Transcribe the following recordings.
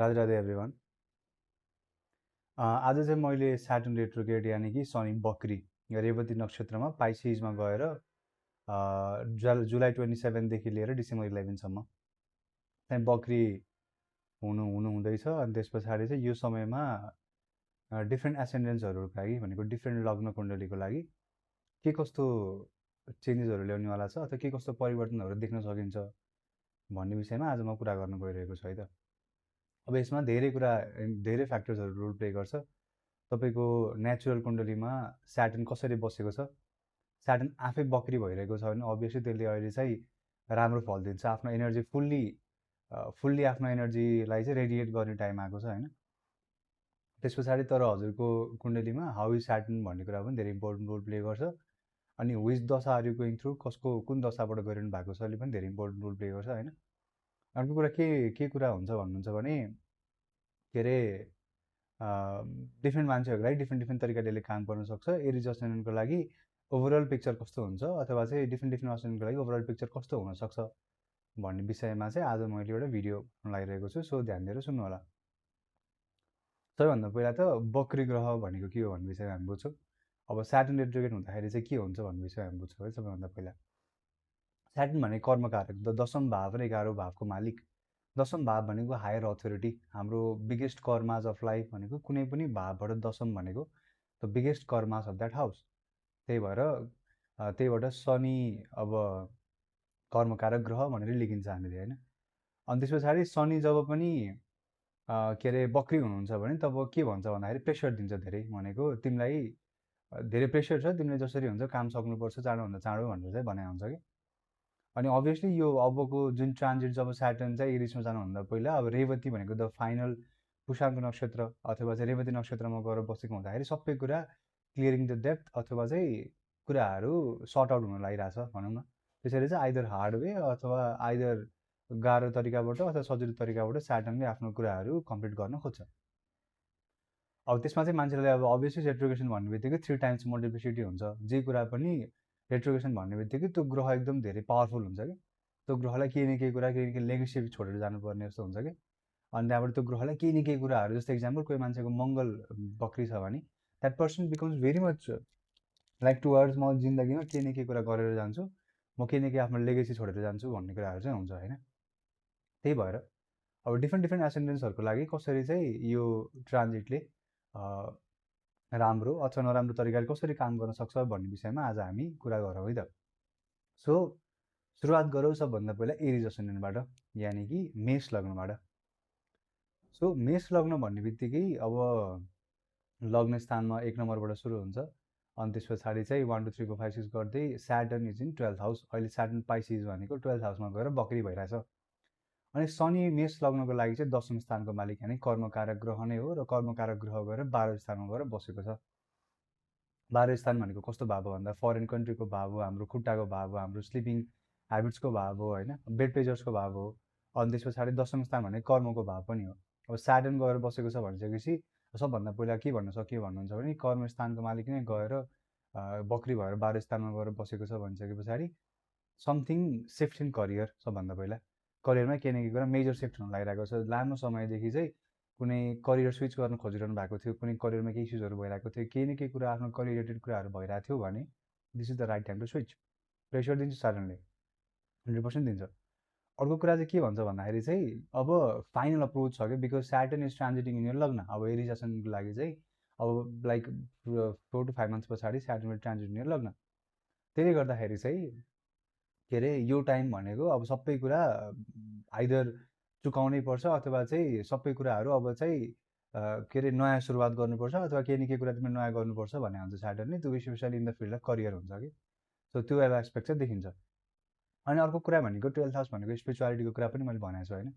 Radhe Radhe everyone. आज चाहिँ मैले स्याटर्न रेट्रोग्रेड यानि कि शनि बक्री रेवती नक्षत्रमा पाइसेजमा गएर जुलाई 27देखि लिएर डिसेम्बर 11सम्म चाहिँ बक्री हुँदैछ। अनि त्यस पछाडि चाहिँ यो समयमा डिफ्रेन्ट एसेन्डेन्ट्सहरूको लागि भनेको डिफ्रेन्ट लग्न कुण्डलीको लागि के कस्तो चेन्जेसहरू ल्याउनेवाला छ अथवा के कस्तो परिवर्तनहरू देख्न सकिन्छ भन्ने विषयमा आज म कुरा गर्न गइरहेको छु है त। अब यसमा धेरै फ्याक्टर्सहरू रोल प्ले गर्छ। तपाईँको नेचुरल कुण्डलीमा स्याटर्न कसरी बसेको छ, स्याटर्न आफै बक्री भइरहेको छ भने अभियसली त्यसले अहिले चाहिँ राम्रो फल दिन्छ। आफ्नो एनर्जी फुल्ली आफ्नो एनर्जीलाई चाहिँ रेडिएट गर्ने टाइम आएको छ होइन। त्यस पछाडि तर हजुरको कुण्डलीमा हाउ इज स्याटर्न भन्ने कुरा पनि धेरै इम्पोर्टेन्ट रोल प्ले गर्छ। अनि विच दशा आर यु गोइङ थ्रु, कुन दशाबाट गइरहनु भएको छ, अहिले पनि धेरै इम्पोर्टेन्ट रोल प्ले गर्छ होइन। अर्को कुरा के कुरा हुन्छ भन्नुहुन्छ भने के अरे डिफ्रेन्ट मान्छेहरूको लागि डिफ्रेन्ट तरिकाले काम गर्न सक्छ। एरिज असेन्डेन्टको लागि ओभरअल पिक्चर कस्तो हुन्छ अथवा चाहिँ डिफ्रेन्ट असेन्डेन्टको लागि ओभरअल पिक्चर कस्तो हुनसक्छ भन्ने विषयमा चाहिँ आज मैले एउटा भिडियो लगाइरहेको छु। सो ध्यान दिएर सुन्नु होला। सबैभन्दा पहिला त बक्री ग्रह भनेको के हो भन्ने विषयमा हामी बुझ्छौँ। अब स्याटर्न रेट्रोग्रेड हुँदाखेरि चाहिँ के हुन्छ भन्ने विषयमा हामी बुझ्छौँ है। सबैभन्दा पहिला स्याटर्न भनेको कर्मकारक, दशम भाव र 11औँ भावको मालिक। दशम भाव भनेको हायर अथोरिटी, हाम्रो बिगेस्ट कर्माज अफ लाइफ भनेको कुनै पनि भावबाट दशम भनेको the biggest karmas of that house. त्यहीबाट शनि अब कर्मकारक ग्रह भनेर लेखिन्छ हामीले होइन। अनि त्यस पछाडि शनि जब पनि के अरे बक्री हुनुहुन्छ भने तब के भन्छ भन्दाखेरि प्रेसर दिन्छ धेरै, भनेको तिमीलाई धेरै प्रेसर छ, तिमीले जसरी हुन्छ काम सक्नुपर्छ चाँडोभन्दा चाँडो भनेर चाहिँ भने हुन्छ कि। अनि अभियसली यो अबको जुन ट्रान्जिट जब स्याटर्न चाहिँ एरिसमा जानुभन्दा पहिला अब रेवती भनेको द फाइनल पुषाङ्क नक्षत्र अथवा चाहिँ रेवती नक्षत्रमा गएर बसेको हुँदाखेरि सबै कुरा क्लियरिङ द डेप्थ अथवा चाहिँ कुराहरू सर्ट आउट हुन लागिरहेछ भनौँ न। त्यसरी चाहिँ आइदर हार्ड वे अथवा आइदर गाह्रो तरिकाबाट अथवा सजिलो तरिकाबाट स्याटर्नले आफ्नो कुराहरू कम्प्लिट गर्न खोज्छ। अब त्यसमा चाहिँ मान्छेलाई अब अभियसली रेट्रोग्रेसन भन्ने बित्तिकै 3 टाइम्स मल्टिप्लिसिटी हुन्छ। जे कुरा पनि रेट्रोग्रेसन भन्ने बित्तिकै त्यो ग्रह एकदम धेरै पावरफुल हुन्छ कि, त्यो ग्रहलाई केही न केही कुरा केही न केही लेगेसी छोडेर जानुपर्ने जस्तो हुन्छ कि। अनि त्यहाँबाट त्यो ग्रहलाई केही न केही कुराहरू, जस्तो इक्जाम्पल कोही मान्छेको मङ्गल बक्री छ भने that person becomes very much like towards म जिन्दगीमा केही न केही कुरा गरेर जान्छु, म केही न केही आफ्नो लेगेसी छोडेर जान्छु भन्ने कुराहरू चाहिँ हुन्छ होइन। त्यही भएर अब डिफ्रेन्ट एसेन्डेन्ट्सहरूको लागि कसरी चाहिँ यो ट्रान्जिटले राम्रो अथवा नराम्रो तरिकाले कसरी काम गर्न सक्छ भन्ने विषयमा आज हामी कुरा गरौँ है त। सो सुरुवात गरौँ सबभन्दा पहिला एरिज असेन्डेन्टबाट, यानि कि मेष लग्नबाट। सो मेष लग्न भन्ने बित्तिकै अब लग्न स्थानमा 1 नम्बरबाट सुरु हुन्छ। अनि त्यस पछाडि चाहिँ 1 2 3 4 5 6 गर्दै स्याटर्न इज इन 12th हाउस। अहिले स्याटर्न पाइसेज भनेको 12th हाउसमा गएर बक्री भइरहेछ। अनि शनि मेष लग्नको लागि चाहिँ 10औं स्थानको मालिक, यानि कर्मकारक ग्रह नै हो र कर्मकारक ग्रह गएर 12औं स्थानमा गएर बसेको छ। 12औं स्थान भनेको कस्तो भाव हो भन्दा फरेन कन्ट्रीको भाव हो, हाम्रो खुट्टाको भाव हो, हाम्रो स्लिपिङ ह्याबिट्सको भाव हो होइन, बेड प्लेजर्सको भाव हो। अनि त्यस पछाडि 10औं स्थान भने कर्मको भाव पनि हो। अब स्याटर्न गएर बसेको छ भनिसकेपछि सबभन्दा पहिला के भन्न सकियो भन्नुहुन्छ भने कर्मस्थानको मालिक नै गएर बक्री भएर 12औं स्थानमा गएर बसेको छ भनिसके पछाडि समथिङ सिफ्ट इन करियर। सबभन्दा पहिला करियरमा केही न केही कुरा मेजर सिफ्ट हुन लागिरहेको छ। लामो समयदेखि चाहिँ कुनै करियर स्विच गर्न खोजिरहनु भएको थियो, कुनै करियरमा केही इस्युजहरू भइरहेको थियो, केही न केही कुरा आफ्नो करियर रिलेटेड कुराहरू भइरहेको थियो भने this is the right time to switch. Pressure दिन्छ स्याटर्नले, 100% दिन्छ। अर्को कुरा चाहिँ के भन्छ भन्दाखेरि चाहिँ अब फाइनल अप्रोच छ कि, बिकज स्याटर्न इज ट्रान्जिटिङ इन यर लग्न। अब एरिज असेन्डेन्टको लागि चाहिँ अब लाइक 4 to 5 months पछाडि स्याटर्न ट्रान्जिट इन यर लग्न। त्यसले गर्दाखेरि चाहिँ के अरे यो टाइम भनेको अब सबै कुरा आइदर चुकाउनै पर्छ अथवा चाहिँ सबै कुराहरू अब चाहिँ के अरे नयाँ सुरुवात गर्नुपर्छ अथवा केही न केही कुरा तिमीले नयाँ गर्नुपर्छ भन्ने हुन्छ स्याटर्नले। त्यो specially in the field of career हुन्छ कि। सो त्यो एउटा एस्पेक्ट चाहिँ देखिन्छ। अनि अर्को कुरा भनेको 12th हाउस भनेको स्पिरिचुअलिटीको कुरा पनि मैले भनेको छु होइन।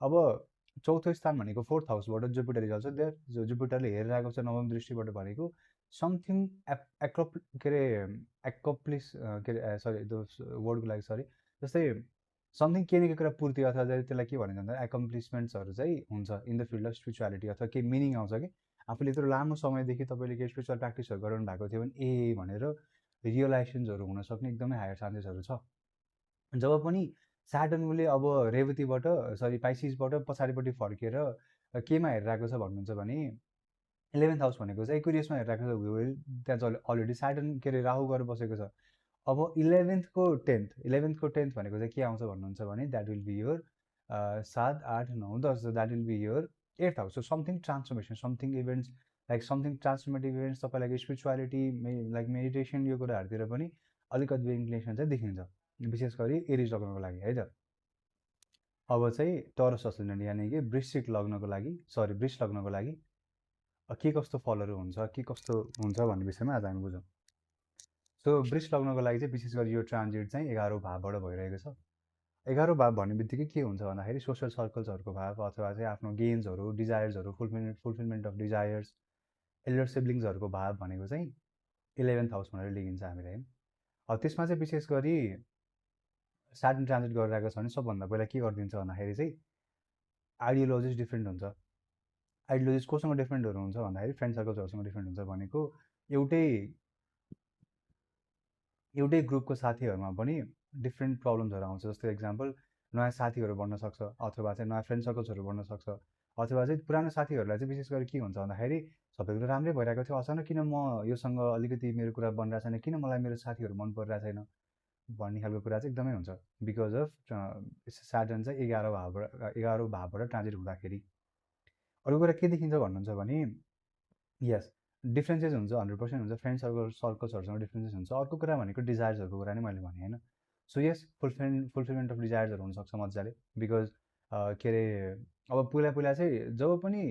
अब 4थो स्थान भनेको 4th हाउसबाट जुपिटर इज अल्सो देयर, जो जुपिटरले हेरिरहेको छ 9औं दृष्टिबाट भनेको समथिङ के अरे एक्कम्प्लिस के अरे सरी त्यो वर्डको लागि सरी, जस्तै समथिङ केही न केही कुरा पूर्ति अथवा चाहिँ त्यसलाई के भनिन्छ भन्दा एक्कम्प्लिसमेन्ट्सहरू चाहिँ हुन्छ in the field of spirituality अथवा केही मिनिङ आउँछ कि। आफूले यत्रो लामो समयदेखि तपाईँले केही स्पिरिचुअल प्र्याक्टिसहरू गरिरहनु भएको थियो भने भनेर रियलाइजेसन्सहरू हुन सक्ने एकदमै हायर चान्सेसहरू छ। जब पनि स्याटर्नले अब रेवतीबाट पाइसिसबाट पछाडिपट्टि फर्केर केमा हेरिरहेको छ भन्नुहुन्छ भने 11th हाउस भनेको चाहिँ एक्युरियसमा हेरिरहेको छ। त्यहाँ अलरेडी स्याटर्न के अरे राहु गरेर बसेको छ। अब 11thको 10th भनेको चाहिँ के आउँछ भन्नुहुन्छ भने that will be your 7, 8, 9, 10 that will be your 8th house. So something transformation, something events like something transformative events, तपाईँलाई स्पिरिचुअलिटी लाइक मेडिटेसन यो कुराहरूतिर पनि अलिकति इन्क्लिनेसन चाहिँ देखिन्छ, विशेष गरी एरिज लग्नको लागि है त। अब चाहिँ टरस असेन्डेन्ट यानि कि वृश्चिक लग्नको लागि वृष लग्नको लागि के कस्तो फलहरू हुन्छ, के कस्तो हुन्छ भन्ने विषयमा आज हामी बुझौँ। सो वृष लग्नको लागि चाहिँ विशेष गरी यो ट्रान्जिट चाहिँ 11औँ भावबाट भइरहेको छ। 11औँ भाव भन्ने बित्तिकै के हुन्छ भन्दाखेरि सोसल सर्कल्सहरूको भाव अथवा चाहिँ आफ्नो गेन्सहरू, डिजायर्सहरू, फुलफिलमेन्ट अफ डिजायर्स, एल्डर सिब्लिङ्सहरूको भाव भनेको चाहिँ 11th हाउस भनेर लिइन्छ हामीले होइन। अब त्यसमा चाहिँ विशेष गरी स्याटर्न ट्रान्जिट गरिरहेको छ भने सबभन्दा पहिला के गरिदिन्छ भन्दाखेरि चाहिँ आइडियोलोजिज डिफ्रेन्ट हुन्छ। आइडियोलोजिज कोसँग डिफ्रेन्टहरू हुन्छ भन्दाखेरि फ्रेन्ड सर्कल्सहरूसँग डिफ्रेन्ट हुन्छ भनेको एउटै ग्रुपको साथीहरूमा पनि डिफ्रेन्ट प्रब्लम्सहरू आउँछ। जस्तो एक्जाम्पल नयाँ साथीहरू बन्न सक्छ अथवा चाहिँ नयाँ फ्रेन्ड सर्कल्सहरू बन्न सक्छ अथवा चाहिँ पुरानो साथीहरूलाई चाहिँ विशेष गरी के हुन्छ भन्दाखेरि सबै कुरा राम्रै भइरहेको थियो, अचानक किन म योसँग अलिकति मेरो कुरा बनिरहेको छैन, किन मलाई मेरो साथीहरू मन परिरहेको छैन भन्ने खालको कुरा चाहिँ एकदमै हुन्छ बिकज अफ स्याटर्न चाहिँ 11औँ भावबाट ट्रान्जिट हुँदाखेरि। अर्को कुरा के देखिन्छ भन्नुहुन्छ भने यस डिफ्रेन्सेस हुन्छ, 100% हुन्छ, फ्रेन्ड सर्कल्सहरूसँग डिफ्रेन्सेस हुन्छ। अर्को कुरा भनेको डिजायर्सहरूको कुरा नै मैले भने होइन। सो यस फुलफिलमेन्ट अफ डिजायर्सहरू हुनसक्छ मजाले बिकज के अरे अब पहिला चाहिँ जब पनि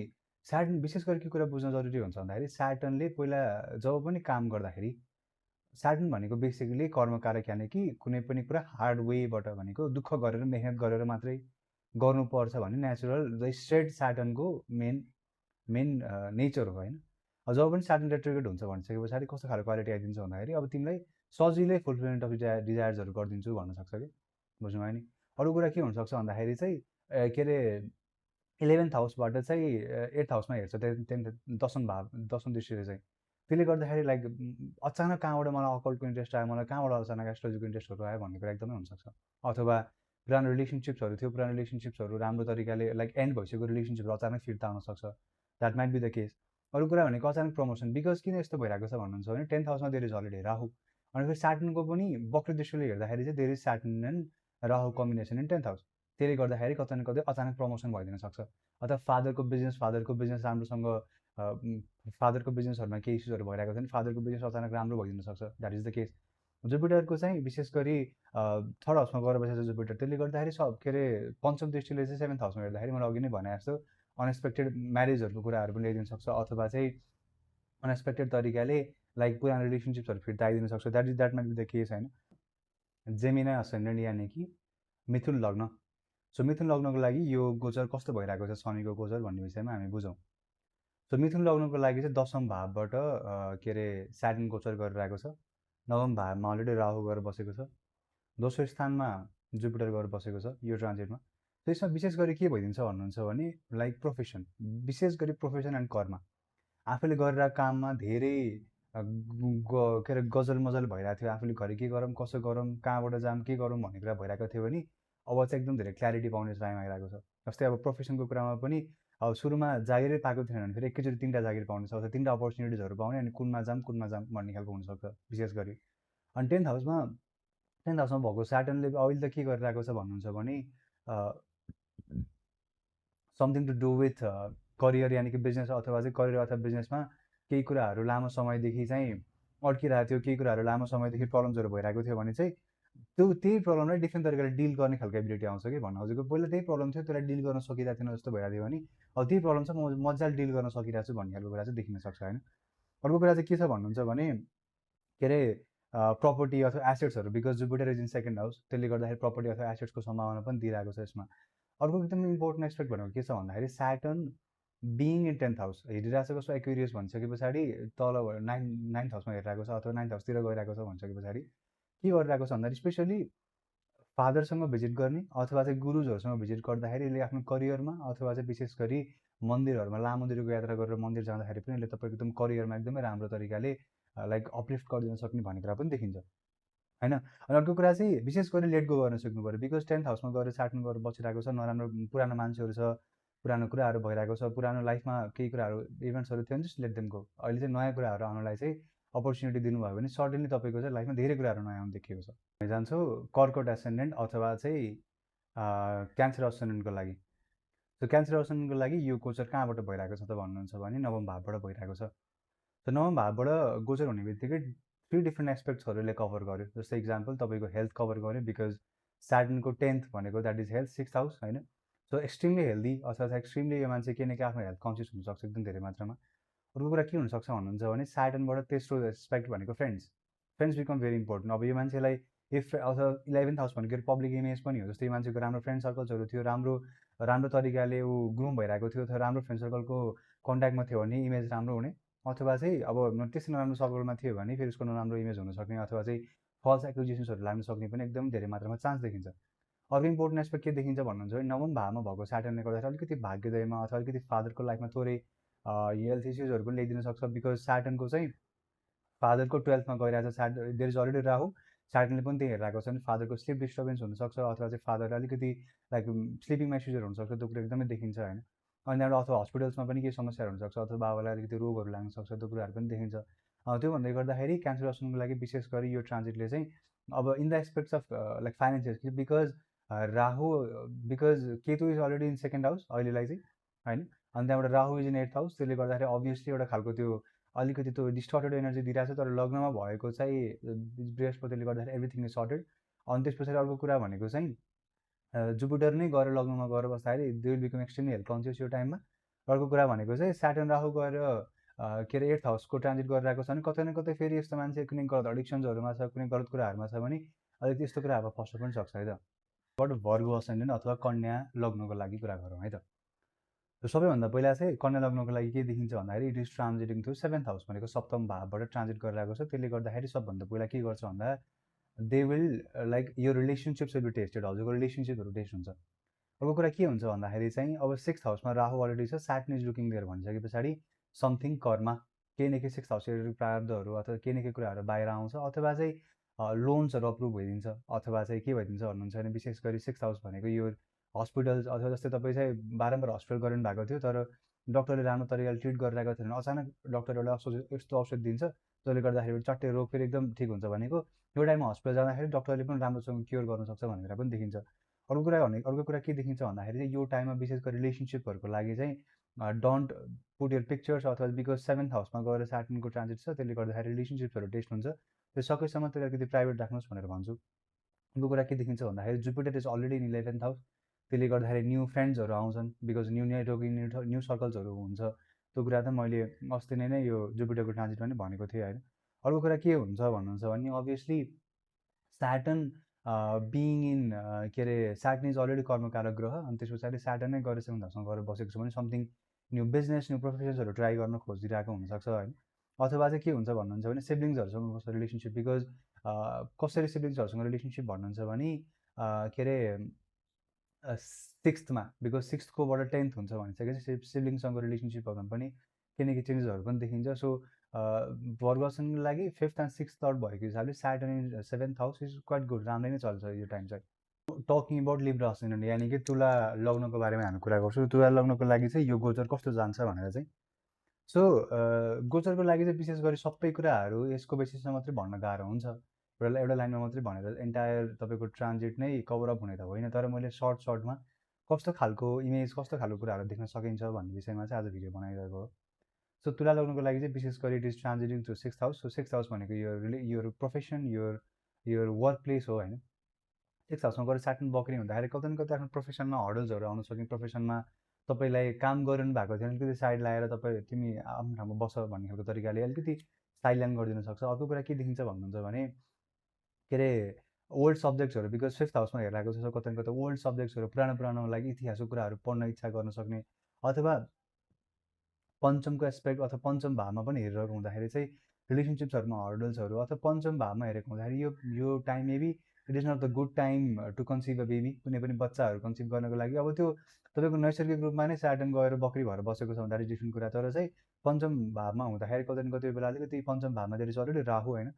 स्याटर्न विशेष गरी के कुरा बुझ्न जरुरी हुन्छ भन्दाखेरि स्याटर्नले पहिला जब पनि काम गर्दाखेरि स्याटर्न भनेको बेसिकली कर्मकारक यानि कि कुनै पनि कुरा हार्ड वेबाट भनेको दुःख गरेर मेहनत गरेर मात्रै गर्नुपर्छ भन्ने नेचुरल द स्ट्रेट स्याटर्नको मेन नेचर हो होइन। जब पनि स्याटर्न रेट्रोग्रेड हुन्छ भनिसके पछाडि कस्तो खालको क्वालिटी आइदिन्छ भन्दाखेरि अब तिमीलाई सजिलै फुलफिलमेन्ट अफ डिजायर्सहरू गरिदिन्छु भन्न सक्छ कि बुझ्नुभयो नि। अरू कुरा के हुनसक्छ भन्दाखेरि चाहिँ के अरे 11th हाउसबाट चाहिँ 8th हाउसमा हेर्छ त्यहाँदेखि दशम दृष्टिले चाहिँ, त्यसले गर्दाखेरि लाइक अचानक कहाँबाट मलाई अकल्टको इन्ट्रेस्ट आयो, मलाई कहाँबाट अचानक एस्ट्रोलोजीको इन्ट्रेस्टहरू आयो भन्ने कुरा एकदमै हुनसक्छ। अथवा पुरानो रिलेसनसिप्सहरू थियो, पुरानो रिलेसनसिप्सहरू राम्रो तरिकाले लाइक एन्ड भइसकेको रिलेसनसिपहरू अचानक फिर्ता आउन सक्छ, that might be the case. अरू कुरा भनेको अचानक प्रमोसन, बिकज किन यस्तो भइरहेको छ भन्नुहुन्छ भने 10th हाउसमा देयर इज हलिडे राहु, अनि फेरि स्याटर्नको पनि वक्र दृष्टिले हेर्दाखेरि चाहिँ there is Saturn and Rahu combination in 10th house. त्यसले गर्दाखेरि कतै न कतै अचानक प्रमोसन भइदिन सक्छ। अथवा फादरको बिजनेस राम्रोसँग फादरको बिजनेसहरूमा केही इस्युजहरू भइरहेको छ भने फादरको बिजनेस अचानक राम्रो भइदिन सक्छ, द्याट इज द केस। जुपिटरको चाहिँ विशेष गरी 3rd हाउसमा गएर बसेको छ जुपिटर, त्यसले गर्दाखेरि के अरे पञ्चम दृष्टिले चाहिँ 7th हाउसमा हेर्दाखेरि मैले अघि नै भने जस्तो अनएक्सपेक्टेड म्यारेजहरूको कुराहरू पनि ल्याइदिन सक्छ अथवा चाहिँ अनएक्सपेक्टेड तरिकाले लाइक पुरानो रिलेसनसिप्सहरू फिर्ता आइदिन सक्छ, that might be the case होइन। जेमिना असेन्डेन्ट यानि कि मिथुन लग्न। सो मिथुन लग्नको लागि यो गोचर कस्तो भइरहेको छ शनिको गोचर भन्ने विषयमा हामी बुझौँ। सो मिथुन लग्नको लागि चाहिँ 10औँ भावबाट के अरे स्याटर्न गोचर गरिरहेको छ, 9औँ भावमा अलरेडी राहु गएर बसेको छ, दोस्रो स्थानमा जुपिटर गएर बसेको छ यो ट्रान्जिटमा। त्यसमा विशेष गरी के भइदिन्छ भन्नुहुन्छ भने लाइक प्रोफेसन, विशेष गरी प्रोफेसन एन्ड कर्म, आफूले गरिरहेको काममा धेरै के अरे गजल मजल भइरहेको थियो, आफूले घरि के गरौँ कसो गरौँ कहाँबाट जाऊँ के गरौँ भन्ने कुरा भइरहेको थियो भने अब चाहिँ एकदम धेरै क्ल्यारिटी पाउने टाइम आइरहेको छ। जस्तै अब प्रोफेसनको कुरामा पनि अब सुरुमा जागिरै पाएको थिएन भने फेरि एकैचोटि 3टा जागिर पाउने सक्छ, 3टा अपर्च्युनिटिजहरू पाउने, अनि कुनमा जाऊँ भन्ने खालको हुनसक्छ विशेष गरी। अनि 10th हाउसमा भएको स्याटर्नले अहिले त के गरिरहेको छ भन्नुहुन्छ भने something to do with career यानि कि बिजनेस अथवा चाहिँ करियर अथवा बिजनेसमा केही कुराहरू लामो समयदेखि चाहिँ अड्किरहेको थियो, केही कुराहरू लामो समयदेखि प्रब्लम्सहरू भइरहेको थियो भने चाहिँ त्यही प्रब्लमलाई डिफ्रेन्ट तरिकाले डिल गर्ने खालको एबिलिटी आउँछ कि भन्नु खोजेको। पहिला त्यही प्रब्लम थियो त्यसलाई डिल गर्न सकिरहेको थिएन जस्तो भइरहेको थियो भने अब त्यही प्रब्लम चाहिँ म मजाले डिल गर्न सकिरहेको छु भन्ने खालको कुरा चाहिँ देखिन सक्छ होइन। अर्को कुरा चाहिँ के छ भन्नुहुन्छ भने के अरे प्रपर्टी अथवा एसेट्सहरू, because Jupiter is in 2nd house, त्यसले गर्दाखेरि प्रपर्टी अथवा एसेट्सको सम्भावना पनि दिइरहेको छ यसमा। अर्को एकदम इम्पोर्टेन्ट एस्पेक्ट भनेको के छ भन्दाखेरि स्याटर्न बिइङ इन 10th हाउस हेरिरहेको छ कसो एक्युरियस भनिसके पछाडि तल 9th हाउसमा हेरिरहेको छ अथवा 9th हाउसतिर गइरहेको छ भनिसके पछाडि के गरिरहेको छ भन्दाखेरि स्पेसली फादरसँग भिजिट गर्ने अथवा चाहिँ गुरुजहरूसँग भिजिट गर्दाखेरि यसले आफ्नो करियरमा अथवा चाहिँ विशेष गरी मन्दिरहरूमा लामो दूरीको यात्रा गरेर मन्दिर जाँदाखेरि पनि यसले तपाईँको एकदम करियरमा एकदमै राम्रो तरिकाले लाइक अपलिफ्ट गरिदिन सक्ने भन्ने कुरा पनि देखिन्छ। होइन। अनि अर्को कुरा चाहिँ विशेष गरी लेट गो गर्न सिक्नु पऱ्यो, बिकज 10th हाउसमा गएर साटन गरेर बसिरहेको छ, नराम्रो पुरानो मान्छेहरू छ, पुरानो कुराहरू भइरहेको छ, पुरानो लाइफमा केही कुराहरू इभेन्ट्सहरू थियो भने जस्ट लेट देम गो। अहिले चाहिँ नयाँ कुराहरू आउनलाई चाहिँ अपर्च्युनिटी दिनुभयो भने सर्टेनली तपाईँको चाहिँ लाइफमा धेरै कुराहरू नयाँ आउनु देखिएको छ। हामी जान्छौँ कर्कोट एसेन्डेन्ट अथवा चाहिँ क्यान्सर एसेन्डेन्टको लागि। सो क्यान्सर एसेन्डेन्टको लागि यो गोचर कहाँबाट भइरहेको छ त भन्नुहुन्छ भने नवम भावबाट भइरहेको छ। सो नवम भावबाट गोचर हुने बित्तिकै 3 डिफ्रेन्ट एस्पेक्ट्सहरूले कभर गर्यो। जस्तै इक्जाम्पल तपाईँको हेल्थ कभर गर्यो, बिकज स्याटर्नको 10th भनेको that is health, 6th house होइन। सो एक्सट्रिमली हेल्दी अथवा एक्सट्रिमली यो मान्छे केही न केही आफ्नो हेल्थ कन्सियस हुनसक्छ एकदम धेरै मात्रामा। अर्को कुरा के हुनसक्छ भन्नुहुन्छ भने स्याटर्नबाट तेस्रो एस्पेक्ट भनेको friends. Friends become very important. अब यो मान्छेलाई इफ अथवा 11th हाउस भनेको पब्लिक इमेज पनि हो। जस्तै यो मान्छेको राम्रो फ्रेन्ड सर्कल्सहरू थियो, राम्रो राम्रो तरिकाले ऊ ग्रुम भइरहेको थियो, अथवा राम्रो फ्रेन्ड सर्कलको कन्ट्याक्टमा थियो भने इमेज राम्रो हुने, अथवा चाहिँ अब त्यस्तो नराम्रो सर्कलमा थियो भने फेरि उसको नराम्रो इमेज हुनसक्ने, अथवा चाहिँ फल्स एक्विजिसन्सहरू लाग्न सक्ने पनि एकदम धेरै मात्रामा चान्स देखिन्छ। अर्को इम्पोर्टेन्ट एस्पेक्ट के देखिन्छ भन्नुहुन्छ भने नवम भावमा भएको स्याटर्नले गर्दाखेरि अलिकति भाग्योदयमा अथवा अलिकति फादरको लाइफमा थोरै हेल्थ इस्युजहरू पनि ल्याइदिन सक्छ, बिकज स्याटर्नको चाहिँ फादरको 12thमा गइरहेको छ। देयर इज अलरेडी राहु, स्याटर्नले पनि त्यही हेरिरहेको छ भने फादरको स्लिप डिस्टर्बेन्स हुनसक्छ, अथवा चाहिँ फादरले अलिकति लाइक स्लिपिङ इस्युजहरू हुनसक्छ, त्यो कुरो एकदमै देखिन्छ होइन। अनि त्यहाँबाट अथवा हस्पिटल्समा पनि केही समस्याहरू हुनसक्छ, अथवा बाबालाई अलिकति रोगहरू लाग्न सक्छ, त्यो कुराहरू पनि देखिन्छ। त्यो भन्दै गर्दाखेरि क्यान्सर एसेन्डेन्टको लागि विशेष गरी यो ट्रान्जिटले चाहिँ अब in the aspects of like financial, because Rahu, because Ketu is already in 2nd house अहिलेलाई चाहिँ होइन। अनि त्यहाँबाट Rahu is in 8th house, त्यसले गर्दाखेरि अभियसली एउटा खालको त्यो अलिकति त्यो डिस्टर्टेड एनर्जी दिइरहेको छ। तर लग्नमा भएको चाहिँ बृहस्पतिले गर्दाखेरि एभ्रिथिङ इज सर्टेड। अनि त्यस पछाडि अर्को कुरा भनेको चाहिँ जुपिटर नै गएर लग्नमा गएर बस्दाखेरि they will become extremely health conscious यो टाइममा। अर्को कुरा भनेको चाहिँ स्याटर्न राहु गएर के अरे 8th हाउसको ट्रान्जिट गरिरहेको छ भने कतै न कतै फेरि यस्तो मान्छे कुनै गलत एडिक्सन्सहरूमा छ, कुनै गलत कुराहरूमा छ भने अलिक त्यस्तो कुराहरूमा फस्न पनि सक्छ है त। बट भर्गो असेन्डेन्ट अथवा कन्या लग्नको लागि कुरा गरौँ है त। सबैभन्दा पहिला चाहिँ कन्या लग्नको लागि के देखिन्छ भन्दाखेरि it is transiting through 7th house भनेको सप्तम भावबाट ट्रान्जिट गरिरहेको छ। त्यसले गर्दाखेरि सबभन्दा पहिला के गर्छ भन्दा दे विल लाइक यो रिलेसनसिप्स विल बी टेस्टेड, हजुरको रिलेसनसिपहरू टेस्ट हुन्छ। अर्को कुरा के हुन्छ भन्दाखेरि चाहिँ अब 6th हाउसमा राहु अलरेडी छ, स्याटर्न इज लुकिङ देयर भनिसके पछाडि समथिङ कर्म केही न केही 6th हाउस प्रारब्धहरू अथवा केही न केही कुराहरू बाहिर आउँछ, अथवा चाहिँ लोन्सहरू अप्रुभ भइदिन्छ, अथवा चाहिँ के भइदिन्छ भन्नुहुन्छ भने विशेष गरी 6th हाउस भनेको यो हस्पिटल्स, अथवा जस्तै तपाईँ चाहिँ बारम्बार हस्पिटल गरिनु भएको थियो तर डक्टरले राम्रो तरिकाले ट्रिट गरिरहेको थियो भने अचानक डक्टर एउटा यस्तो औषध दिन्छ जसले गर्दाखेरि चट्टै रोग फेरि एकदम ठिक हुन्छ भनेको यो टाइममा हस्पिटल जाँदाखेरि डक्टरले पनि राम्रोसँग क्योर गर्न सक्छ भनेर पनि देखिन्छ। अर्को कुरा के देखिन्छ भन्दाखेरि चाहिँ यो टाइममा विशेष गरी रिलेसनसिपहरूको लागि चाहिँ डोन्ट पुट यर पिक्चर्स, अथवा बिकज 7th हाउसमा गएर स्याटर्नको ट्रान्जिट छ त्यसले गर्दाखेरि रिलेसनसिप्सहरू टेस्ट हुन्छ, त्यो सकेसम्म त्यसलाई अलिकति प्राइभेट राख्नुहोस् भनेर भन्छु। अर्को कुरा के देखिन्छ भन्दाखेरि Jupiter is already in 11th house, त्यसले गर्दाखेरि न्यू फ्रेन्ड्सहरू आउँछन्, बिकज न्यू नेटवर्किङ न्यू सर्कल्सहरू हुन्छ। त्यो कुरा त मैले अस्ति नै यो जुपिटरको ट्रान्जिटमा नै भनेको थिएँ होइन। अर्को कुरा के हुन्छ भन्नुहुन्छ भने अभियसली स्याटर्न बिइङ इन के अरे स्याटर्न इज अलरेडी कर्मकारक ग्रह, अनि त्यस पछाडि स्याटर्न नै गएर 7th हाउसमा गएर बसेको छ भने समथिङ न्यू बिजनेस न्यू प्रोफेसन्सहरू ट्राई गर्न खोजिरहेको हुनसक्छ होइन। अथवा चाहिँ के हुन्छ भन्नुहुन्छ भने सिब्लिङ्सहरूसँग कस्तो रिलेसनसिप, बिकज कसरी सिब्लिङ्सहरूसँग रिलेसनसिप भन्नुहुन्छ भने के अरे 6thमा, बिकज 6thकोबाट 10th हुन्छ भनिसकेपछि सिब्लिङसँग रिलेसनसिपहरूमा पनि केही न केही चेन्जेसहरू पनि देखिन्छ। सो वर्गसनको लागि 5th एन्ड 6th थर्ड भएको हिसाबले Saturn in 7th house is quite good, राम्रै नै चल्छ यो टाइम चाहिँ। टकिङ अबाउट लिब्रा असेन्डेन्ट यानि कि तुला लग्नको बारेमा हामी कुरा गर्छौँ। तुला लग्नको लागि चाहिँ यो गोचर कस्तो जान्छ भनेर चाहिँ सो गोचरको लागि चाहिँ विशेष गरी सबै कुराहरू यसको बेसिसमा मात्रै भन्न गाह्रो हुन्छ, एउटा लाइनमा मात्रै भनेर एन्टायर तपाईँको ट्रान्जिट नै कभर अप हुने त होइन। तर मैले सर्टमा कस्तो खालको इमेज कस्तो खालको कुराहरू देख्न सकिन्छ भन्ने विषयमा चाहिँ आज भिडियो बनाइरहेको हो। सो तुला लग्नको लागि चाहिँ विशेष गरी it is transiting to 6th house. So 6th house भनेको यो प्रोफेसन यो वर्क प्लेस हो होइन। 6th हाउसमा गएर स्याटर्न बक्री हुँदाखेरि कतै न कतै आफ्नो प्रोफेसनमा हर्डल्सहरू आउन सक्ने, प्रोफेसनमा तपाईँलाई काम गरिरहनु भएको थियो अलिकति साइड लगाएर तपाईँ तिमी आफ्नो ठाउँमा बस भन्ने खालको तरिकाले अलिकति साइडलाइन गरिदिन सक्छ। अर्को कुरा के देखिन्छ भन्नुहुन्छ भने के अरे ओल्ड सब्जेक्ट्सहरू, बिकज 5th हाउसमा हेरिरहेको छ कतै न कतै ओल्ड सब्जेक्ट्सहरू पुरानो लागि इतिहासको कुराहरू पढ्न इच्छा गर्न सक्ने, अथवा पञ्चमको एस्पेक्ट अथवा पञ्चम भावमा पनि हेरिरहेको हुँदाखेरि चाहिँ रिलेसनसिप्सहरूमा हर्डल्सहरू, अथवा पञ्चम भावमा हेरेको हुँदाखेरि यो time maybe it is not the good time to conceive a baby, कुनै पनि बच्चाहरू कन्सिभ गर्नको लागि। अब त्यो तपाईँको नैसर्गिक रूपमा नै स्याटर्न गएर बकरी भएर बसेको छ भन्दाखेरि डिफ्रेन्ट कुरा, तर चाहिँ पञ्चम भावमा हुँदाखेरि कतै न कतै बेला अलिकति पञ्चम भावमा धेरै अलरेडी राहु होइन,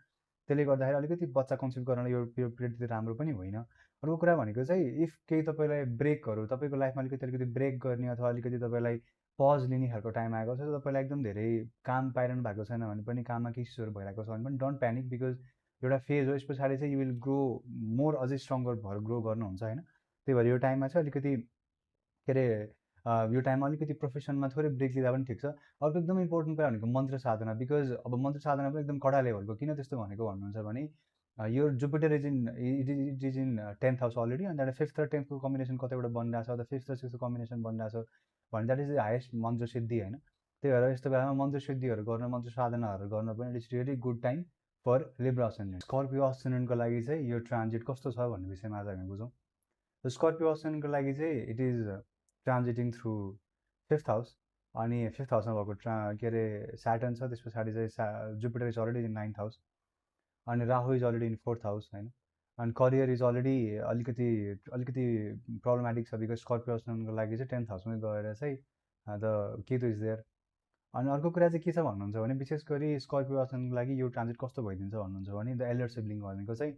त्यसले गर्दाखेरि अलिकति बच्चा कन्सिभ गर्नलाई यो पिरियड त्यति राम्रो पनि होइन। अर्को कुरा भनेको चाहिँ इफ केही तपाईँलाई ब्रेकहरू तपाईँको लाइफमा अलिकति ब्रेक गर्ने अथवा अलिकति तपाईँलाई पज लिने खालको टाइम आएको छ, तपाईँलाई एकदम धेरै काम पाइरहनु भएको छैन भने पनि, काममा केही चिजहरू भइरहेको छ भने पनि डोन्ट प्यानिक, बिकज एउटा फेज हो। यस पछाडि चाहिँ यु विल ग्रो मोर, अझै स्ट्रङ्गर भएर ग्रो गर्नुहुन्छ होइन। त्यही भएर यो टाइममा चाहिँ अलिकति के अरे यो टाइममा अलिकति प्रोफेसनमा थोरै ब्रेक लिँदा पनि ठिक छ। अर्को एकदम इम्पोर्टेन्ट कुरा भनेको मन्त्र साधना, बिकज अब मन्त्र साधना पनि एकदम कडा लेभलको। किन त्यस्तो भनेको भन्नुहुन्छ भने यो Jupiter is in it is in 10th house already, अनि त्यहाँबाट 5th र 10thको कम्बिनेसन कतैबाट बनिरहेको छ, अथवा 5th र 6thको कम्बिनेसन बनिरहेको छ भने द्याट इज द हाइएस्ट मन्त्र सिद्धि होइन। त्यही भएर यस्तो बेलामा मन्त्र सिद्धिहरू गर्न, मन्त्र साधनाहरू गर्न पनि it is really good time for Libra ascendant. Scorpio असेन्डेन्टको लागि चाहिँ यो ट्रान्जिट कस्तो छ भन्ने विषयमा आज हामी बुझौँ। स्कर्पियो असेन्डेन्टको लागि चाहिँ it is transiting through 5th house, अनि 5th हाउसमा भएको के अरे स्याटर्न छ। त्यस पछाडि चाहिँ Jupiter is already in 9th house, अनि Rahu is already in 4th house होइन। अनि करियर इज अलरेडी अलिकति प्रब्लमेटिक छ, बिकज स्कर्पियो असेन्डेन्टको लागि चाहिँ 10th हाउसमै गएर चाहिँ द केतु इज देयर। अनि अर्को कुरा चाहिँ के छ भन्नुहुन्छ भने विशेष गरी स्कर्पियो असेन्डेन्टको लागि यो ट्रान्जिट कस्तो भइदिन्छ भन्नुहुन्छ भने द एल्डर सिब्लिङ भनेको चाहिँ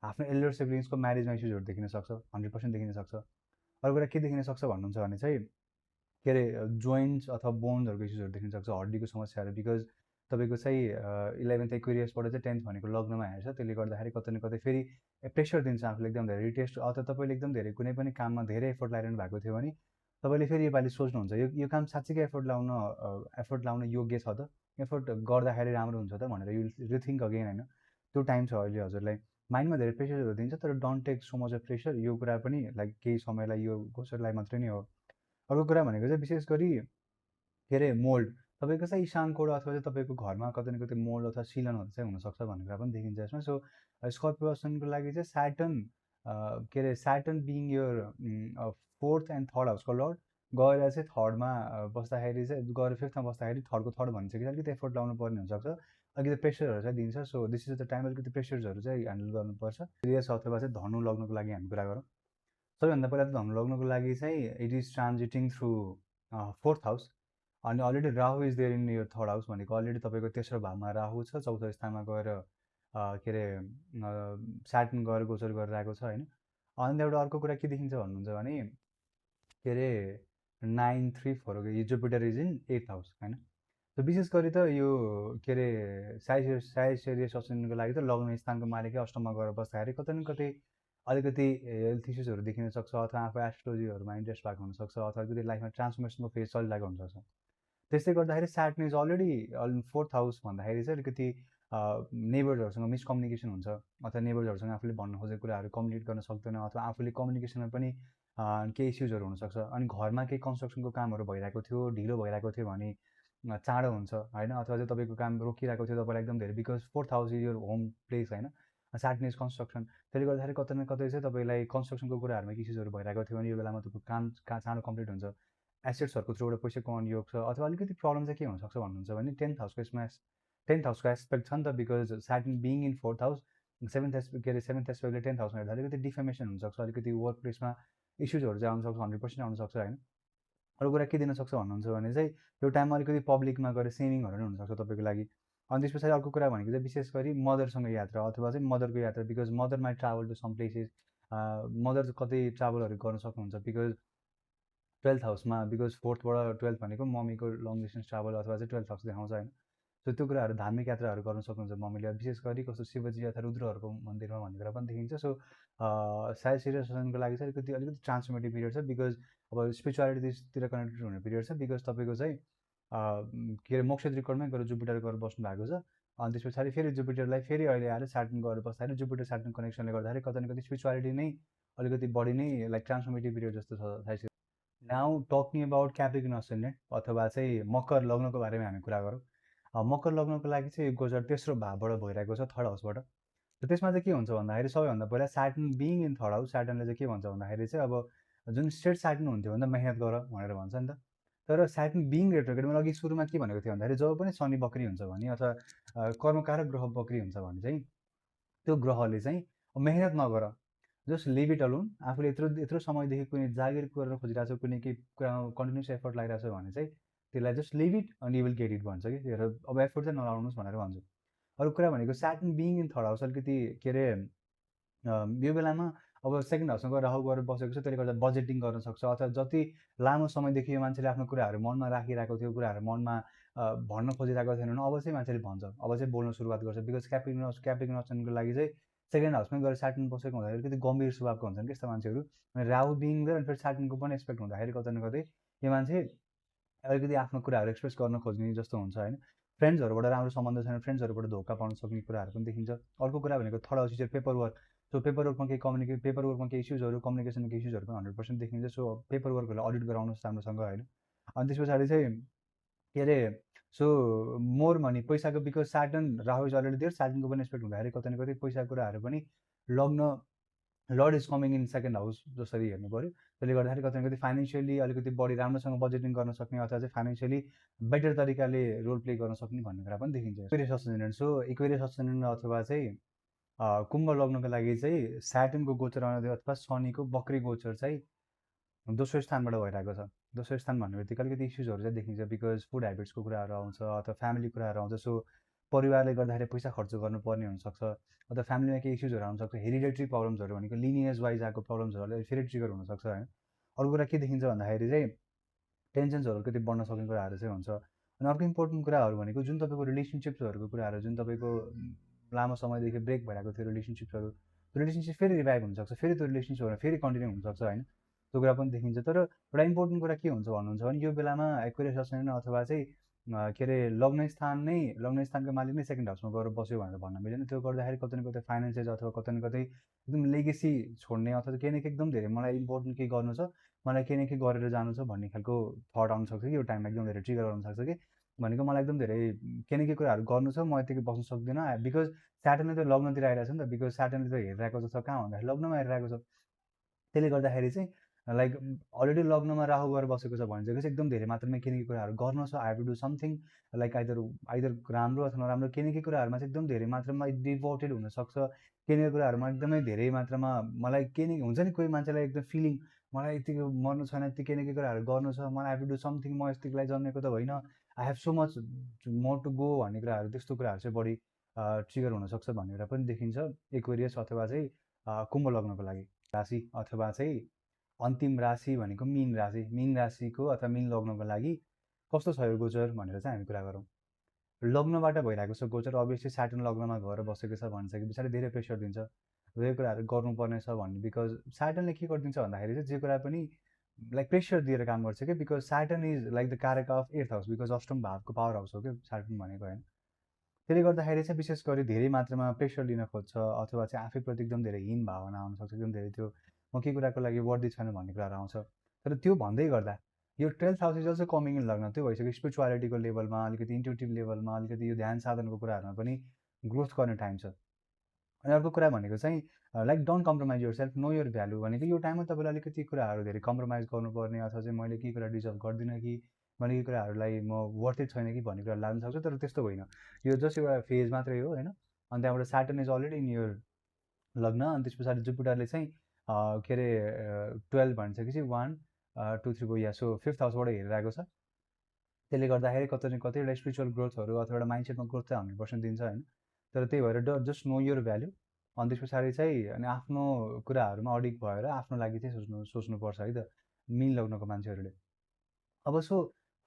आफ्नो एल्डर सिब्लिङ्सको म्यारेजमा इस्युजहरू देखिन सक्छ, 100% देखिन सक्छ। अर्को कुरा के देखिन सक्छ भन्नुहुन्छ भने चाहिँ के अरे जोइन्ट्स अथवा बोन्सहरूको इस्युजहरू देखिन सक्छ, हड्डीको समस्याहरू, बिकज तपाईँको चाहिँ 11th एक्वेरियसबाट चाहिँ 10th भनेको लग्नमा हेर्छ। त्यसले गर्दाखेरि कतै न कतै फेरि प्रेसर दिन्छ आफूले एकदम धेरै रिटेस्ट, अथवा तपाईँले एकदम धेरै कुनै पनि काममा धेरै एफोर्ट लगाइरहनु भएको थियो भने तपाईँले फेरि योपालि सोच्नुहुन्छ यो काम साँच्चीकै एफोर्ट लाउन योग्य छ त, एफोर्ट गर्दाखेरि राम्रो हुन्छ त भनेर यु रिथिङ्क अगेन होइन। त्यो टाइम छ अहिले हजुरलाई। माइन्डमा धेरै प्रेसरहरू दिन्छ, तर don't take so much of pressure. यो कुरा पनि लाइक केही समयलाई यो गोचरलाई मात्रै नै हो। अर्को कुरा भनेको चाहिँ विशेष गरी के अरे मोल्ड, तपाईँको चाहिँ इशान कोण अथवा चाहिँ तपाईँको घरमा कतै न कतै मोल्ड अथवा सिलनहरू चाहिँ हुनसक्छ भन्ने कुरा पनि देखिन्छ यसमा। सो स्कर्पियो असेन्डेन्टको लागि चाहिँ स्याटर्न के अरे Saturn being your 4th and 3rd हाउसको लर्ड गएर चाहिँ 3rdमा बस्दाखेरि चाहिँ, गएर 5thमा बस्दाखेरि 3rdको 3rd भनिन्छ कि अलिकति एफोर्ट लाउनु पर्ने हुनसक्छ, अलिकति प्रेसरहरू चाहिँ दिन्छ। So this is the time अलिकति प्रेसर्सहरू चाहिँ ह्यान्डल गर्नुपर्छ। सिरियस अथवा चाहिँ धनु लग्नको लागि हामी कुरा गरौँ। सबैभन्दा पहिला त धनु लग्नको लागि चाहिँ it is transiting through 4th house, अनि already Rahu is there in यो 3rd हाउस भनेको अलरेडी तपाईँको तेस्रो भावमा राहु छ, 4th स्थानमा गएर के अरे स्याटर्न गएर गोचर गरिरहेको छ होइन। अनि त्यहाँबाट अर्को कुरा के देखिन्छ भन्नुहुन्छ भने के अरे 9, 3, 4 यो Jupiter is in 8th house होइन। त विशेष गरी त यो के अरे साइजियस असेन्डेन्टको लागि त लग्न स्थानको मालिकै अष्टममा गएर बस्दाखेरि कतै न कतै अलिकति हेल्थ इस्युजहरू देखिन सक्छ, अथवा आफू एस्ट्रोलोजीहरूमा इन्ट्रेस्ट भएको हुनसक्छ, अथवा अलिकति लाइफमा ट्रान्सफर्मेसनको फेज चलिरहेको हुनसक्छ। त्यसले गर्दाखेरि स्याटर्न इज अलरेडी 4th हाउस भन्दाखेरि चाहिँ अलिकति नेबर्सहरूसँग मिसकम्युनिकेसन हुन्छ, अथवा नेबर्सहरूसँग आफूले भन्नु खोजेको कुराहरू कम्युनिकेट गर्न सक्दैन, अथवा आफूले कम्युनिकेसनमा पनि केही इस्युजहरू हुनसक्छ। अनि घरमा केही कन्स्ट्रक्सनको कामहरू भइरहेको थियो, ढिलो भइरहेको थियो भने चाँडो हुन्छ होइन, अथवा चाहिँ तपाईँको काम रोकिरहेको थियो तपाईँलाई एकदम धेरै, because 4th house is your home place होइन, स्याटर्न इज कन्स्ट्रक्सन। त्यसले गर्दाखेरि कतै न कतै चाहिँ तपाईँलाई कन्स्ट्रक्सनको कुराहरूमा इस्युजहरू भइरहेको थियो भने यो बेलामा तपाईँको काम चाँडो कम्प्लिट हुन्छ। एसेट्सहरूको थ्रुबाट पैसा कमाउने योग छ, अथवा अलिकति प्रब्लम चाहिँ के हुनसक्छ भन्नुहुन्छ भने 10th हाउसको यसमा 10th हाउसको एस्पेक्ट छ नि त, because Saturn being in 4th house, 7th aspect के अरे 7th एस्पेक्टले 10th हाउसमा हेर्दा अलिकति डिफेमेसन हुनसक्छ, अलिकति वर्क प्लेसमा इस्युजहरू चाहिँ आउनसक्छ, 100% आउनसक्छ होइन। अरू कुरा के दिन सक्छ भन्नुहुन्छ भने चाहिँ यो टाइममा अलिकति पब्लिकमा गएर सेमिङहरू नै हुनसक्छ तपाईँको लागि। अनि त्यस पछाडि अर्को कुरा भनेको चाहिँ विशेष गरी मदरसँग यात्रा, अथवा चाहिँ मदरको यात्रा, because mother might travel to some places, mother कतै ट्राभलहरू गर्न सक्नुहुन्छ, बिकज 12th हाउसमा, बिकज 4thबाट 12th भनेको मम्मीको लङ डिस्टेन्स ट्राभल अथवा चाहिँ 12th हाउस देखाउँछ होइन। सो त्यो कुराहरू धार्मिक यात्राहरू गर्न सक्नुहुन्छ मम्मीले, विशेष गरी कस्तो शिवजी अथवा रुद्रहरूको मन्दिरमा भन्ने कुरा पनि देखिन्छ। सो साइजियसको लागि चाहिँ अलिकति ट्रान्सफर्मेटिभ पिरियड छ, बिकज अब स्पिरिचुअलिटीतिर कनेक्टेड हुने पिरियड छ, बिकज तपाईँको चाहिँ के अरे मोक्ष त्रिकोणमै गएर जुपिटर गएर बस्नु भएको छ। अनि त्यस पछाडि फेरि जुपिटरलाई फेरि अहिले आएर स्याटर्न गएर बस्दाखेरि जुपिटर स्याटर्न कनेक्सनले गर्दाखेरि कतै न कतै स्पिरिचुअलिटी नै अलिकति बढी नै लाइक ट्रान्सफर्मेटिभ पिरियड जस्तो छ साइजियस। नाउ टकिङ अबाउट क्याप्रिकन असेन्डेन्ट अथवा चाहिँ मकर लग्नको बारेमा हामी कुरा गरौँ। मकर लग्नको लागि चाहिँ गोचर तेस्रो भावबाट भइरहेको छ, 3rd हाउसबाट। र त्यसमा चाहिँ के हुन्छ भन्दाखेरि सबैभन्दा पहिला स्याटर्न बिङ इन 3rd हाउस, स्याटर्नले चाहिँ के भन्छ भन्दाखेरि चाहिँ अब जुन स्ट्रेट स्याटर्न हुन्थ्यो भने त मेहनत गर भनेर भन्छ नि त, तर स्याटर्न बिङ रेट्रोग्रेड, मैले अघि सुरुमा के भनेको थिएँ भन्दाखेरि जब पनि शनि बक्री हुन्छ भने अथवा कर्मकारक ग्रह बक्री हुन्छ भने चाहिँ त्यो ग्रहले चाहिँ मेहनत नगर, जस्ट लिभ इट अलोन। आफूले यत्रो समयदेखि कुनै जागिर गरेर खोजिरहेको छ, कुनै केही कुरामा कन्टिन्युस एफर्ट लगाइरहेको छ भने चाहिँ त्यसलाई जस्ट लिभ इट अनि यु विल गेट इट भन्छ कि। त्यही भएर अब एफर्ट चाहिँ नलाउनुहोस् भनेर भन्छु। अरू कुरा भनेको स्याटर्न बिइङ इन थर्ड हाउस अलिकति के अरे यो बेलामा अब सेकेन्ड हाउसमा गएर राहु गएर बसेको छ, त्यसले गर्दा बजेटिङ गर्न सक्छ, अथवा जति लामो समयदेखि यो मान्छेले आफ्नो कुराहरू मनमा राखिरहेको थियो, कुराहरू मनमा भन्न खोजिरहेको थिएन भने अब चाहिँ मान्छेले भन्छ, अब चाहिँ बोल्न सुरुवात गर्छ। बिकज क्याप्रिकर्नसनको लागि चाहिँ सेकेन्ड हाउसमै गएर स्याटर्न बसेको हुँदाखेरि अलिकति गम्भीर स्वभावको हुन्छन् कि यस्ता मान्छेहरू। अनि राहु बिइङ देयर अनि फेरि स्याटर्नको पनि एस्पेक्ट हुँदाखेरि कतै न कतै यो मान्छे अलिकति आफ्नो कुराहरू एक्सप्रेस गर्न खोज्ने जस्तो हुन्छ होइन। फ्रेन्ड्सहरूबाट राम्रो सम्बन्ध छैन, फ्रेन्ड्सहरूबाट धोका पाउन सक्ने कुराहरू पनि देखिन्छ। अर्को कुरा भनेको थर्ड हाउस चाहिँ पेपर वर्क। सो पेपर वर्कमा केही इस्युजहरू, कम्युनिकेसनको इस्युजहरू पनि 100% देखिन्छ। सो पेपर वर्कहरूलाई अडिट गराउनुहोस् राम्रोसँग होइन। अनि त्यस पछाडि चाहिँ के अरे सो मोर मनी पैसाको, because Saturn Rahu is already there, स्याटर्नको पनि एस्पेक्ट हुँदाखेरि कतै न कतै पैसाको कुराहरू पनि लग्न lord is coming in second house जसरी हेर्नु पऱ्यो। त्यसले गर्दाखेरि कतै न कतै फाइनेन्सियली अलिकति बढी राम्रोसँग बजेटिङ गर्न सक्ने, अथवा चाहिँ फाइनेन्सियली बेटर तरिकाले रोल प्ले गर्न सक्ने भन्ने कुरा पनि देखिन्छ। इक्वेरियस असेन्डेन्ट, सो इक्वेरियस असेन्डेन्ट अथवा चाहिँ कुम्भ लग्नको लागि चाहिँ स्याटर्नको गोचर अथवा शनिको बक्री गोचर चाहिँ दोस्रो स्थानबाट भइरहेको छ। दोस्रो स्थान भन्ने बित्तिकै अलिकति इस्युजहरू चाहिँ देखिन्छ, बिकज फुड हेबिट्सको कुराहरू आउँछ अथवा फ्यामिली कुराहरू आउँछ। सो परिवारले गर्दाखेरि पैसा खर्च गर्नुपर्ने हुनसक्छ, अथवा फ्यामिलीमा केही इस्युजहरू आउनसक्छ। हेरिडेटरी प्रब्लम्सहरू भनेको लिनिएज वाइज आएको प्रब्लम्सहरूले फेरि ट्रिगर हुनसक्छ होइन। अर्को कुरा के देखिन्छ भन्दाखेरि चाहिँ टेन्सन्सहरू कति बढ्न सक्ने कुराहरू चाहिँ हुन्छ। अनि अर्को इम्पोर्टेन्ट कुराहरू भनेको जुन तपाईँको रिलेसनसिप्सहरूको कुराहरू, जुन तपाईँको लामो समयदेखि ब्रेक भइरहेको थियो रिलेसनसिप्सहरू, त्यो रिलेसनसिप फेरि रिभाइभ हुनसक्छ, फेरि त्यो रिलेसनसिपहरू फेरि कन्टिन्यू हुनसक्छ होइन। त्यो कुरा पनि देखिन्छ। तर एउटा इम्पोर्टेन्ट कुरा के हुन्छ भन्नुहुन्छ भने यो बेलामा एक्वेरियस असेन्डेन्ट अथवा चाहिँ के अरे लग्न स्थानको मालिक नै सेकेन्ड हाउसमा गएर बस्यो भनेर भन्न मिलेन। त्यो गर्दाखेरि कतै न कतै फाइनेन्सेस अथवा कतै न कतै एकदम लेगेसी छोड्ने, अथवा केही न केही एकदम धेरै मलाई इम्पोर्टेन्ट केही गर्नु छ, मलाई केही न केही गरेर जानु छ भन्ने खालको थट आउनसक्छ कि यो टाइममा एकदम धेरै ट्रिगर गर्नसक्छ कि भनेको मलाई एकदम धेरै केही न केही कुराहरू गर्नु छ, म यतिकै बस्न सक्दिनँ। बिकज स्याटर्नले त लग्नतिर आइरहेको छ नि त, बिकज स्याटर्नले त हेरिरहेको छ कहाँ भन्दाखेरि लग्नमा हेरिरहेको छ। त्यसले गर्दाखेरि चाहिँ लाइक अलरेडी लग्नमा राहु गएर बसेको छ भनिसकेपछि एकदम धेरै मात्रामा केही न केही कुराहरू गर्नु छ। I have to do something, like either राम्रो अथवा नराम्रो केही न केही कुराहरूमा चाहिँ एकदम धेरै मात्रामा डिभोटेड हुनसक्छ। केही न केही कुराहरूमा एकदमै धेरै मात्रामा मलाई केही न हुन्छ नि, कोही मान्छेलाई एकदम फिलिङ मलाई यतिको मर्नु छैन, यति केही न केही कुराहरू गर्नु छ, मलाई हेभ टु डु समथिङ, म यतिकोलाई जन्मेको त होइन, I have so much more to go भन्ने कुराहरू, त्यस्तो कुराहरू चाहिँ बढी ट्रिगर हुनसक्छ भन्ने कुरा पनि देखिन्छ एक्वेरियस अथवा चाहिँ कुम्भ लग्नको लागि। राशि अथवा चाहिँ अन्तिम राशि भनेको मीन राशि। मीन राशिको अथवा मीन लग्नको लागि कस्तो छ यो गोचर भनेर चाहिँ हामी कुरा गरौँ। लग्नबाट भइरहेको छ गोचर, अभियसली स्याटर्न लग्नमा गएर बसेको छ भनिसके पछाडि धेरै प्रेसर दिन्छ, धेरै कुराहरू गर्नुपर्ने छ भन्ने। बिकज स्याटर्नले के गरिदिन्छ भन्दाखेरि चाहिँ जे कुरा पनि लाइक प्रेसर दिएर काम गर्छ कि, बिकज स्याटर्न इज लाइक द कारक अफ 8th हाउस, बिकज अष्टम भावको पावर हाउस हो कि स्याटर्न भनेको होइन। त्यसले गर्दाखेरि चाहिँ विशेष गरी धेरै मात्रामा प्रेसर लिन खोज्छ, अथवा चाहिँ आफैप्रति एकदम धेरै हीन भावना आउनसक्छ, एकदम धेरै त्यो म के कुराको लागि वर्दी छैन भन्ने कुराहरू आउँछ। तर त्यो भन्दै गर्दा यो 12th house is also coming in लग्न, त्यो भइसक्यो स्पिरिचुअलिटीको लेभलमा, अलिकति इन्ट्युटिभ लेभलमा, अलिकति यो ध्यान साधनको कुराहरूमा पनि ग्रोथ गर्ने टाइम छ। अनि अर्को कुरा भनेको चाहिँ like don't compromise your self, know your value भनेको यो टाइममा तपाईँले अलिकति कुराहरू धेरै कम्प्रोमाइज गर्नुपर्ने, अथवा चाहिँ मैले केही कुरा डिजर्भ गर्दिनँ कि, मैले केही कुराहरूलाई म वर्थित छैन कि भन्ने कुरा लाग्न सक्छ। तर त्यस्तो होइन, यो जस्ट एउटा फेज मात्रै हो होइन। अनि त्यहाँबाट स्याटर्न इज अलरेडी इन योर लग्न, अनि त्यस पछाडि जुपिटरले चाहिँ के अरे 12 भनिसकेपछि 1 2 3 4 या सो 5th हाउसबाट हेरिरहेको छ। त्यसले गर्दाखेरि कतै न कतै एउटा स्पिरिचुअल ग्रोथहरू अथवा एउटा माइन्डसेटमा ग्रोथ चाहिँ 100% दिन्छ होइन। तर त्यही भएर जस्ट नो योर भ्याल्यु। अनि त्यस पछाडि चाहिँ अनि आफ्नो कुराहरूमा अडिक भएर आफ्नो लागि चाहिँ सोच्नुपर्छ है त मीन लग्नको मान्छेहरूले। अब सो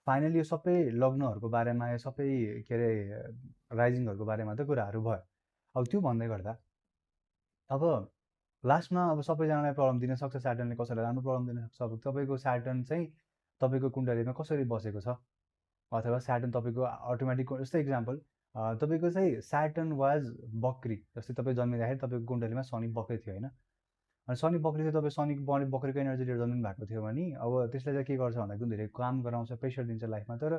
फाइनली यो सबै लग्नहरूको बारेमा, यो सबै के अरे राइजिङहरूको बारेमा त कुराहरू भयो। अब त्यो भन्दै गर्दा अब लास्टमा अब सबैजनालाई प्रब्लम दिन सक्छ स्याटर्नले, कसैलाई राम्रो प्रब्लम दिन सक्छ। अब तपाईँको स्याटर्न चाहिँ तपाईँको कुण्डलीमा कसरी बसेको छ, अथवा स्याटर्न तपाईँको अटोमेटिक, जस्तै इक्जाम्पल तपाईँको चाहिँ स्याटर्न वाज बक्री, जस्तै तपाईँ जन्मिँदाखेरि तपाईँको कुण्डलीमा शनि बक्री थियो होइन। अनि शनि बक्री थियो, तपाईँ शनिको बक्रीको एनर्जी लिएर जन्मिनु भएको थियो भने अब त्यसले चाहिँ के गर्छ भन्दा एकदम धेरै काम गराउँछ, प्रेसर दिन्छ लाइफमा। तर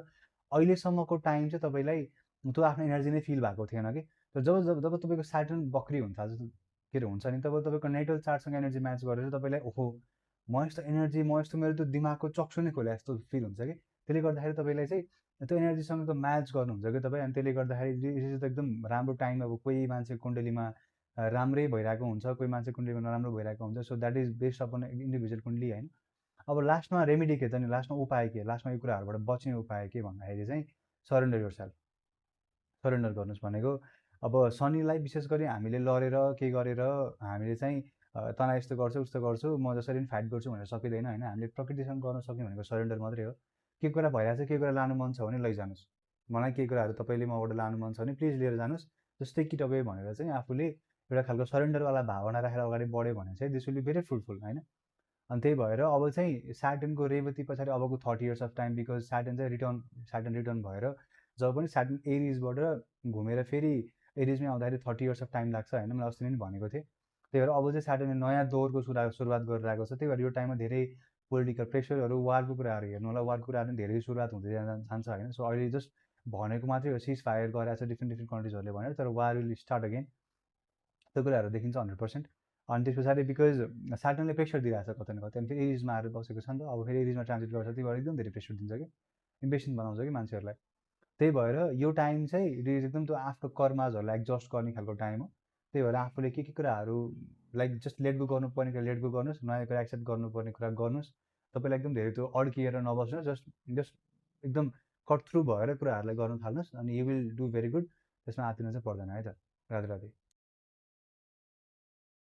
अहिलेसम्मको टाइम चाहिँ तपाईँलाई त्यो आफ्नो एनर्जी नै फिल भएको थिएन कि। तर जब जब जब तपाईँको स्याटर्न बक्री हुन्छ के अरे हुन्छ नि, तब तपाईँको नेटल चार्टसँग एनर्जी म्याच गरेर तपाईँलाई ओहो म यस्तो एनर्जी, म यस्तो, मेरो त्यो दिमागको चक्षु नै खोले जस्तो फिल हुन्छ कि। त्यसले गर्दाखेरि तपाईँलाई चाहिँ त्यो एनर्जीसँग त म्याच गर्नुहुन्छ कि तपाईँ। अनि त्यसले गर्दाखेरि त एकदम राम्रो टाइम। अब कोही मान्छे कुण्डलीमा राम्रै भइरहेको हुन्छ, कोही मान्छे कुण्डलीमा नराम्रो भइरहेको हुन्छ। So that is based upon individual कुण्डली होइन। अब लास्टमा रेमेडी के त नि, लास्टमा उपाय के, लास्टमा यो कुराहरूबाट बच्ने उपाय के भन्दाखेरि चाहिँ सरेन्डर योर सेल्फ, सरेन्डर गर्नुहोस् भनेको अब शनिलाई विशेष गरी हामीले लडेर के गरेर हामीले चाहिँ तँलाई यस्तो गर्छु उस्तो गर्छु म जसरी पनि फाइट गर्छु भनेर सकिँदैन होइन। हामीले प्रकृतिसँग गर्न सक्ने भनेको सरेन्डर मात्रै हो। के कुरा भइरहेको छ, के कुरा लानु मन छ भने लैजानुहोस्। मलाई केही कुराहरू तपाईँले मबाट लानु मन छ भने प्लिज लिएर जानुहोस्, जस्ट टेक इट अवे भनेर चाहिँ आफूले एउटा खालको सरेन्डरवाला भावना राखेर अगाडि बढ्यो भने चाहिँ this will be very fruitful होइन। अनि त्यही भएर अब चाहिँ स्याटर्नको रेवती पछाडि अबको 30 years of time, because Saturn return भएर जब पनि स्याटर्न एरिजबाट घुमेर फेरि एरिजमै आउँदाखेरि 30 इयर्स अफ टाइम लाग्छ होइन, मैले अस्ति नै भनेको थिएँ। त्यही भएर अब चाहिँ स्याटर्नले नयाँ दौरको सुरुवात गरिरहेको छ। त्यही भएर यो टाइममा धेरै पोलिटिकल प्रेसरहरू, वारको कुराहरू हेर्नु होला, वारको कुराहरू पनि धेरै सुरुवात हुँदै जान्छ होइन। सो अहिले जस्ट भनेको मात्रै हो, सिज फायर गरेको छ डिफ्रेन्ट कन्ट्रिजहरूले भनेर, तर वार विल स्टार्ट अगेन, त्यो कुराहरू देखिन्छ 100%। अनि त्यस पछाडि बिकज स्याटर्नले प्रेसर दिइरहेको छ कतै न कतै, अनि फेरि एरिजमा आएर बसेको छ नि त, अब फेरि एरिजमा ट्रान्जिट गर्छ, त्यही भएर एकदम धेरै प्रेसर दिन्छ कि, इम्पेसेन्ट बनाउँछ कि मान्छेहरूलाई। त्यही भएर यो टाइम चाहिँ इट इज एकदम त्यो आफ्नो कर्माजहरूलाई एक्जस्ट गर्ने खालको टाइम हो। त्यही भएर आफूले के कुराहरू लाइक जस्ट लेट गो गर्नुपर्ने कुरा लेट गो गर्नुहोस्, नयाँ कुरा एक्सेप्ट गर्नुपर्ने कुरा गर्नुहोस्। तपाईँलाई एकदम धेरै त्यो अड्किएर नबस्नुहोस्, जस्ट जस्ट एकदम कट थ्रु भएर कुराहरूलाई गर्न थाल्नुहोस्, अनि you will do very good. त्यसमा आत्तिनु चाहिँ पर्दैन है त। राधे राधे।